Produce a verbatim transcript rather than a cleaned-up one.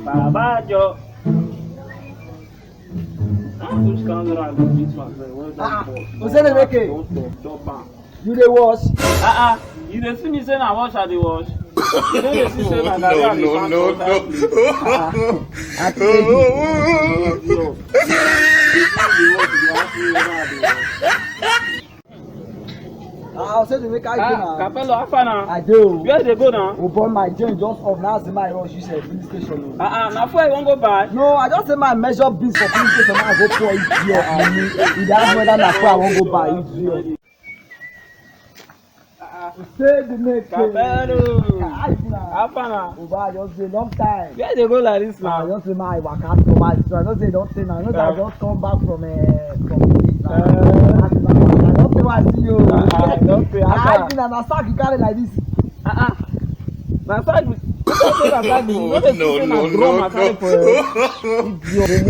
Baba Joe. Which kind of this one? Ah, Oselemeke. You dey wash? Ah, ah. You dey see me say na wash I dey wash? You no dey see say na garri I dey pack for that place? Ah, ah. I tell you. You dey wash, you dey ask me whether I dey wash. Ah, Oselemeke, how you dey now? Capello, how far now? I dey o. Where you dey go now? O boy, my joint just off. Now I say my rush, you sef, filling station o. Ah, ah, na fuel you wan go buy? No, I just say my measure beans for filling station, I go pour it here for me. You dey ask whether na fuel I wan go buy, idiot. Say the name. Capello. How you dey now? How far now? O boy, I just dey long time. Where you dey go like this now? I just say my waka come out. So I just say don't say now. You know that I just come back from, eh, from the place now. Eh. I just say my waka. Don't say what I see you. Ah, ah, don't say. How far? I na sack you carry like this. Ah, ah. Na sack. You no dey see say na drum I carry for, eh, idiot.